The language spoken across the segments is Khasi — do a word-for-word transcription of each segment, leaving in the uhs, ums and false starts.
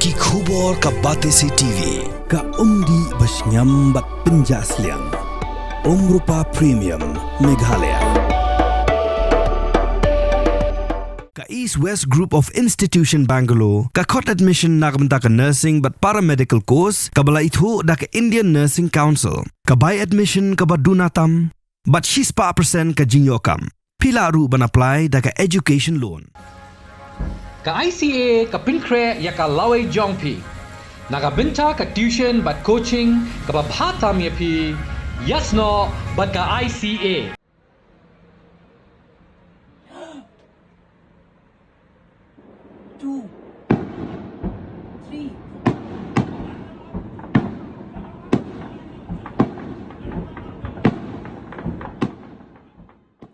Ki khubor ka Batesi T V, ka umdih ba shngiam bad pynjah sliang. Umrupa Premium, Meghalaya. Ka East West Group of Institution Bangalore, ka khot admission na ka bynta ka nursing bad paramedical course, kaba la ithuh da ka Indian Nursing Council, ka bai admission kaba duna tam, bad shispah percent ka jingïoh kam. Phi lah ruh ban apply da ka education loan. Ka I C A ka pynkhreh ïa ka lawei jong phi. Na ka bynta ka tuition bad coaching kaba bha tam ïa phi, ïasnoh bad ka I C A. Two, three.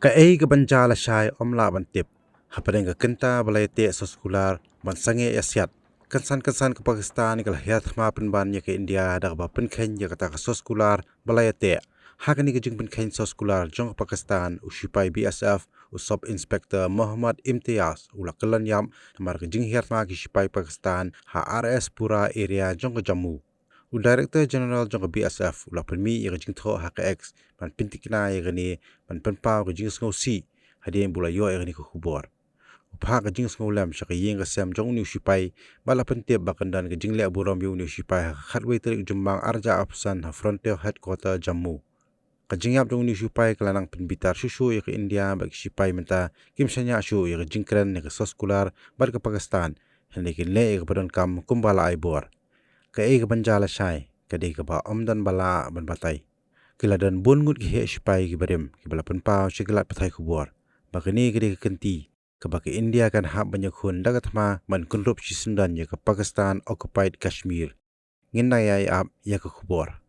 Kaei kaban jia lashai ym lah ban tip. Hapdeng ka kynta ba la ïateh soskular ban sangeh ïasiat, kynsan kynsan ka Pakistan ka la hiar thma pynban ïa ka India da kaba pynkheiñ ïa kata ka soskular ba la ïateh. Ha kane ka jingpynkheiñ soskular jong ka Pakistan, u shipai B S F, u Sub Inspector Mohammad Imtiaz u la kyllon ïap namar ka jinghiar thma ki shipai Pakistan ha R S Pura area jong ka Jammu. U Director General jong ka B S F u la pynmih ïa ka jingthoh ha ka X ban pynthikna ïa kane, ban pynpaw ka jingsngewsih hadien ba u la ïoh ïa kane ka khubor. U phah ka jingsngewlem sha ka ïing ka sem jong une u shipai bad la pyntip ba kan don ka jingleh burom ïa une u shipai ha ka khatwei tarik Jymmang arhajar arphew san ha Frontier Headquarter Jammu. Ka jingïap jong une u shipai ka la nang pynbitar shuh shuh ïa ka India bad ki shipai mynta kim shaniah shuh ïa ka jingkren ïa ka soskular bad ka Pakistan, hynrei kin leh ïa kaba donkam kumba la ai bor. Kaei kaban jia lashai ka dei kaba ym don ba lah ban batai. Ki la don bun ngut ki heh shipai kiba rim kiba la pynpaw sha ki lad pathai khubor ba kane ka dei ka kynti kaba ka India kan hap ban ïakhun da ka thma ban kynrup shisyndon ïa ka Pakistan occupied Kashmir. Ngin nang ïai ap ïa ka khubor.